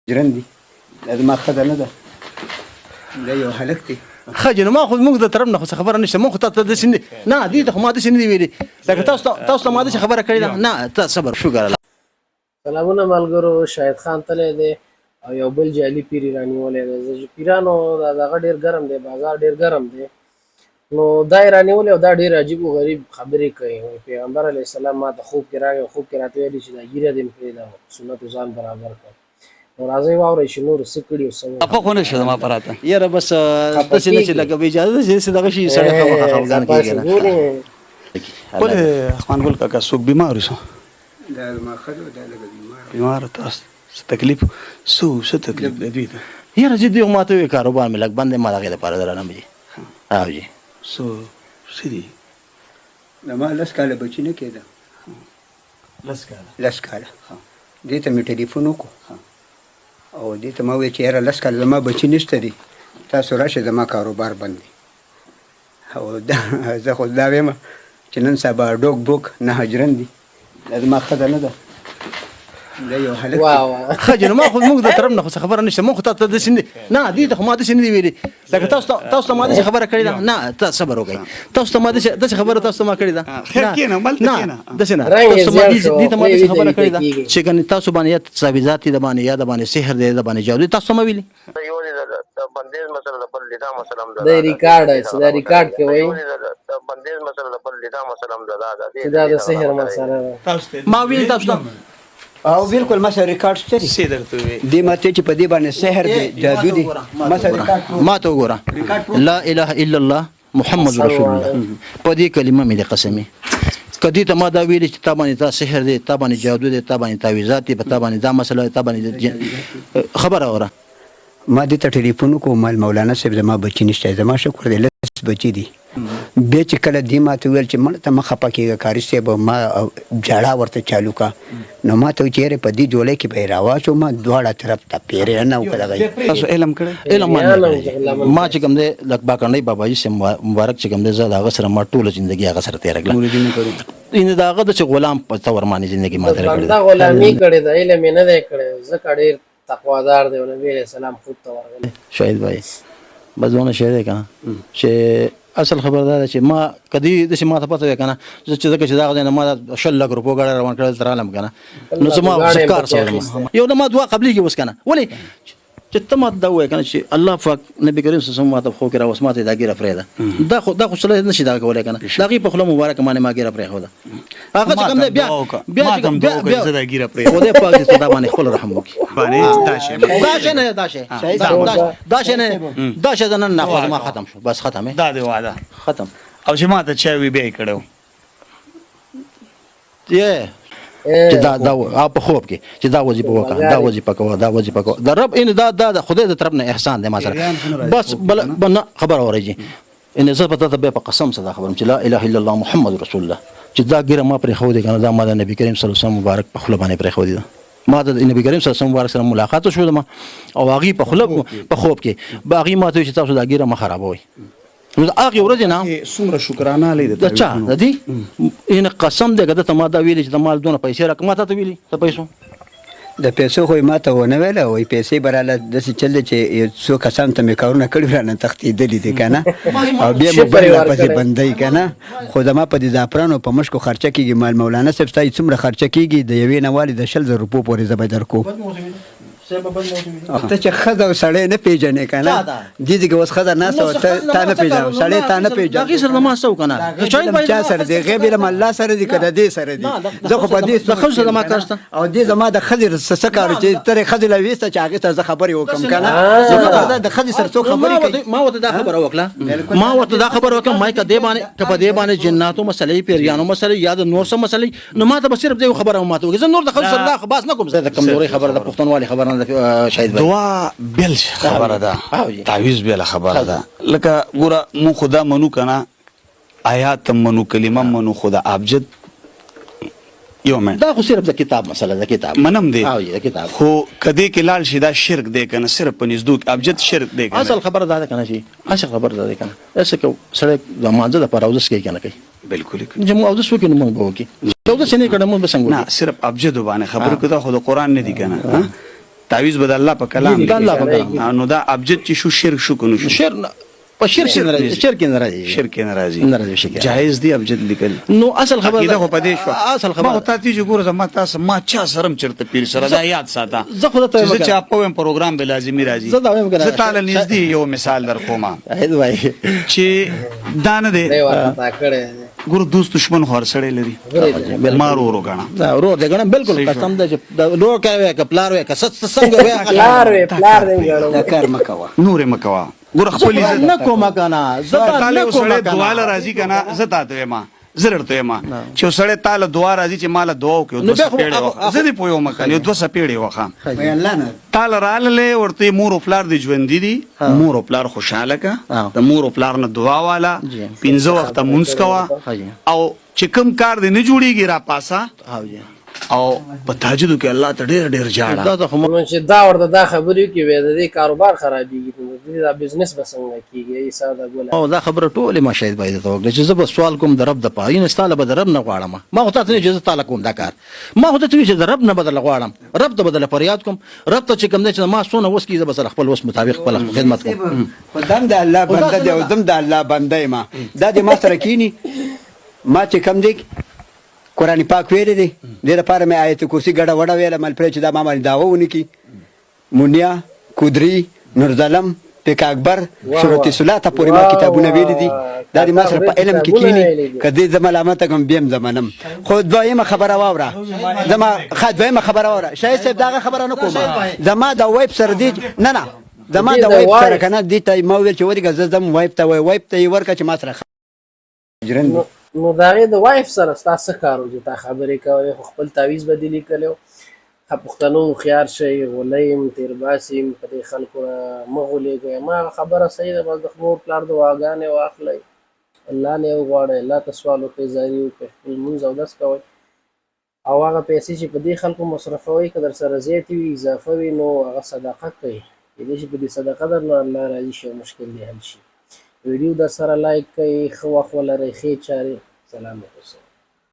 جرن دي دا زما ښځه نه ده دا یو هلک دی. ښه جي نو ما خو موږ د طرف نه خو څه خبره نشته، مونږ خو تاسو ته داسې نه نه دې ته خو ما داسې نه دي ویلي، لکه تاسو ته تاسو ته ما داسې خبره کړې ده نه ته صبر شکر الله. سلامونه ملګرو شاهد خان تللی دی او یو بل جعلي پیر یې رانیولی دی. زه چې پیرانو دا دغه ډیر ګرم دی، بازار ډیر ګرم دی، نو دا یې رانیولی او دا ډیر عجیب و غریب خبرې کوي. وایي پیغمبر علیه السلام ما ته خوب کې راغی او خوب کې راته ویلي چې دا ږیره دې هم پرېږده او سنتو ځان برابر کړه. نو راځئ واورئ چې نورو څه کړي او څه وایي. خپه خو نه شې زما په راته. یاره بس خپه داسې نه چې کېږي. لکه بې اجازه چې داسې دغه شي سړی خامخا خفګان خپه کېږي شو کنه. ګورې. ولې خان ګل کاکا څوک بیمار شو؟ دا زما ښځه ده لږه بیماره. بیماره تاسو څه تکلیف څه وو څه تکلیف دی دوی ته؟ یاره چې دوی خو ماته وویل کاروبار مې لږ بند دی ما د هغې لپاره درالم جي او جي. څه څه دي؟ زما لس کاله بچي نه کېده. لس کاله؟ لس کاله. دې ته مې ټلیفون وکړو او دې ته ما وویل چې یاره لس کاله زما بچي نشته دي، تاسو راشئ زما کاروبار بند دی. او زه خو دا وایم چې نن سبا ډوک بوک نه حجرن دي، دا زما ښځه نه ده، دا یو هلک دی. ښه جي نو ما خو موږ د طرف نه خو څه خبره نشته، مونږ خو تاسو ته داسې نه نه دې ته خو ما داسې نه دي ویلي، لکه تاسو ته تاسو ته ما داسې خبره کړې ده نه ته صبر وکړئ، تاسو ته ما داسې داسې خبره تاسو ته ما کړې ده خیر کېنه ملته نه کېنه. داسې نه رنګ یې تاسو ته ما زیړ دې شو، دې ته ما خولې داسې ویده خبره ویده کړې ده کېږي. چې ګنې تاسو باندې یا تعویذات دي د باندې یا د باندې سحر دی د باندې جادو دی، تاسو ته ما ویلي؟ دا ریکارډ چې دا ریکارډ کې وایي چې دا د سحر مسله ده. ما ویلي تاسو ته؟ او بالکل ما سره ریکارډ شته دی. څه درته وویل؟ دې ماته چې په دې باندې سحر دی جادو دی ما سره ریکارډ پروت. ما ته وګوره لا اله الا الله محمد رسول الله په دې کلمه مې د قسمي که دې ته ما دا ویلي چې تا باندې دا سحر دی، تا باندې جادو دی، تا باندې تعویذات دي، په تا باندې دا مسله ده، تا باندې خبره اوره. ما دې ته ټلیفون وکړو مال مولانا صاحب زما بچی نشته زما شکر دی لس بچی دي بیا چې کله دې ماته وویل چې مړه ته مه خپه کېږه قاري صاحب ما ژړا ورته چالو کړه نو ما ته وویل چې یاره په دې جولۍ کې به یې راواچوم دواړه طرف ته پیریان او که دغه تاسو علم کړی؟ علم ما نه کړی ما چې کوم دی لک باکنډۍ باباجي صاحب مبارک چې کوم دی زه د هغه سره ما ټوله زندګي هغه سره تېره کړه. مریدي مو کړې؟ یعنې د هغه د چې غلام په طور باندې زندګي ما د تېره کړې بنده ده. غلامي کړې ده، علم یې نه دی کړی، ځکه ډېر تقوادار دی او نبی علیه السلام خوب ته ورغلی. شاهد بھائی بس دونه شی دی کنه چې اصل خبر دا ده چې ما کدی داسې ما ته پته وی کنه زه چې ځکه چې دا غځای نه ما دا 20 لک روپو ګاډی روان کړل تر عالم کنه نو زما ګاډی هم کار پکې څه اخیستی. یو د ما دعا قبليږي اوس کنه ولی چې ته ماته دا ووایې کنه چې الله پاک نبی کریم صلی الله علیه وسلم ماته په خوب کې راوست ماته دا ږیره پرېږده دا خو دا خو سړی نه شي دا کولی کنه د هغې په خوله مبارکه باندې ما ږیره پرېښوده هغه چې کوم دی بیا بیا چې بیا بیا زه دا ږیره پرېږدم خدای پاک دې په دا باندې خپل رحم وکړي باندې دا شی دا شی نه دا شی دا شی نه دا شی نن نه خو ما ختم شو بس ختم دا دی وعده ختم او چې ما ته چا وی بیا یې کړی یې چې دا دا او په خوب کې چې دا وظیفه وکړه دا وظیفه کوه دا وظیفه کوه د رب ان دا دا د خدای د طرف نه احسان دی ما سره بس بل نه خبر اورېږي ان زه په تاسو به په قسم سره دا خبرم چې لا اله الا الله محمد رسول الله چې دا ګیره ما پرې خو دې کنه دا ما د نبی کریم صلی الله علیه وسلم مبارک په خوله باندې پرې خو دې ما د نبی کریم صلی الله علیه وسلم مبارک سره ملاقات شو ما او هغه په خوله په خوب کې باغی ما ته چې تاسو دا ګیره ما خرابوي نو د هغې ورځې نه څومره شکرانه علی د چا د دې ان قسم دې که ته ما دا ویلي چې ته مال دونه پیسې راکړه ما تاته ویلي د پیسو د پیسو خو یې ما ته ونه ویل وایي پیسې به راله داسې چل دی چې یو څو کسانو ته مې کارونه کړي رانه تښتېدلي دي که نه او بیا مې بل راپسې بندوي که نه خو زما په دې زعفرانو په مشکو خرچه کېږي مال مولانا صاحب ستا یې څومره خرچه کېږي د یوې نه والي د 20 زره روپو پورې زه به درکوم ته چې ښځه او سړی نه پېژنې که نه دې ځای کې اوس ښځه ناسته وه ته تا نه پېژنم سړی تا نه پېژنم هغې سره زما څه وکړه نه چا سره دی غیب علم الله سره دی که د دې سره دی زه خو په دې د ښځو سره زما کار شته او دې زما د ښځې څه کار چې ترې ښځې له ویسته چې هغې سره زه خبرې وکړم که نه زه خبر ده د ښځې سره څوک خبرې کوي ما ورته دا خبره وکړه ما ورته دا خبره وکړه ما که دې باندې که په دې باندې جناتو مسلې پیریانو مسلې یا د نور څه مسلې نو ماته به صرف دې خبره ماته وکړي زه نور د خلکو سره دا بحث نه کوم زه د کمزوري خبره د پښتونوالي خبره نه ده شاهد بھائی دعا بل خبره ده تعویذ بل خبره ده لکه ګوره مون خدا منو کنه آیات منو کلمه منو خدا ابجد یو منټ دا خو صرف د کتاب مسله ده کتاب منم دی او د کتاب خو کدی کې لاړ شي دا شرک دی کنه صرف په نزدو کې ابجد شرک دی کنه اصل خبره دا ده کنه چې اصل خبره دا ده کنه اسه کو سړی د مانځه د پر اودس کوي کنه کوي بالکل چې موږ اودس وکړو نو موږ به وکړو چې اودس نه کړو موږ به څنګه نه صرف ابجد باندې خبرې کوو دا خو د قرآن نه دي کنه. تعویذ به د الله په کلام د الله په کلام. نو دا ابجد چې شو شرک شو کنو شو؟ شرک په شرک کې نه راځي، شرک کې نه راځي، شرک کې نه راځي. نه راځي شرک. جایز دی ابجد لیکل؟ نو اصل خبره عقیده خو په دې شو. اصل ما خبره خو تاته چې ګوره، زما تاسو ما چا سره هم چېرته پیر سره دا یاد ساته. زه خو درته چې زه وایم چا په وایم پروګرام به لازمي راځي. زه دا وایم کنه. زه تاله نږدې یو مثال در کوم شاهد بھائی چې دا نه دی. دی وارخطا کړی دی. ګوره، دوست دښمن خو هر سړی لري. غلی دی. ما ورور وګڼه. دا ورور دې ګڼم، بالکل. صحیح شو. قسم ده چې دا ورور کوي که پلار وي که څه څنګه وي. پلار وی، پلار دی دا ګڼم. کار مه کوه. نور یې مه کوه، ګوره خپل عزت نه کومه کنه، زه دا تاله نه یو کومه سړی دعا له کنه. راځي کنه، زه تاته وایم، زه درته وایم چې یو سړی تاله دعا راځي چې ماله دعا وکړي، نو دوه بیا خو څپېړې وخه. زه دې پوه یم کنه، یو دوه څپېړې وخه. وای الله نه. تاله راللې ورته مور او پلار دې ژوندي دي، مور او پلار خوشحاله که، د مور او پلار نه دعا والا، پنځه وخته مونځ کوه او چې کوم کار دې نه جوړیږي را پاسه او جی او په تهجدو کې الله ته ډېر ډېر ژاړه. دا ته خو نو چې دا ورته دا خبرې وکړي، وایي د دې کاروبار خرابېږي، نو د دې دا بزنس به څنګه کېږي؟ ای ساده ګله. او دا خبره ټوله ما شاهد باید ته وکړه چې زه به سوال کوم د رب د پاره، یعنی ستاله به د رب نه غواړم. ما خو تاته نه چې زه تاله کوم دا کار، ما خو ته چې د رب نه بدل غواړم، رب ته بدل فریاد کوم، رب ته چې کوم دی چې ما سونه وس کی، زه به سره خپل وس مطابق خپل خدمت کوم. خو دم د الله بنده دی او دم د الله بنده یم. دا دې ما سره کینی، ما چې کم دی قرآن پاک ویلی دی، دې لپاره مې آیت کرسي ګډه وډه ویله، مل پرې چې دا ما باندې دعوه ونه کړي. مونیا، کودري، نورظلم، پیک اکبر، سورت ثلاثه پورې ما کتابونه ویلي دي. دا دې ما سره په علم کې کینی، که دې زه ملامته کوم بیا هم زه منم. خو دویمه خبره واوره، زما ښه دویمه خبره واوره شاهد صاحب، دغه خبره نه کوم. زما د وایف سره دی، نه نه، زما د وایف سره که نه، دې ته ما وویل چې ورګه زه ځم وایف ته، وایف ته یې ورکړه چې ما سره جرن نو نو د هغې د وایف سره ستا څه کار و چې تا خبرې کولې؟ خو خپل تعویذ به دې لیکلی و. ښه پښتنو، هوښیار شئ، غولئ م، تېر باسي م، په دې خلکو مه غولېږئ. ما هغه خبره صحیح ده، بس د مور پلار دعاګانې واخلئ، الله نه یې وغواړئ، الله ته سوال وکړئ، زاري وکړئ، خپل لمونځ اودس کوئ او هغه پیسې چې په دې خلکو مصرفوئ، که در سره زیاتې وي، اضافه وي، نو هغه صدقه کړئ. کېدای شي په دې صدقه درنه الله راضي شي او مشکل دې حل شي. ویډیو در سره لایک کړئ. ښه وخت ولرئ، ښې چارې، سلامت اوسئ.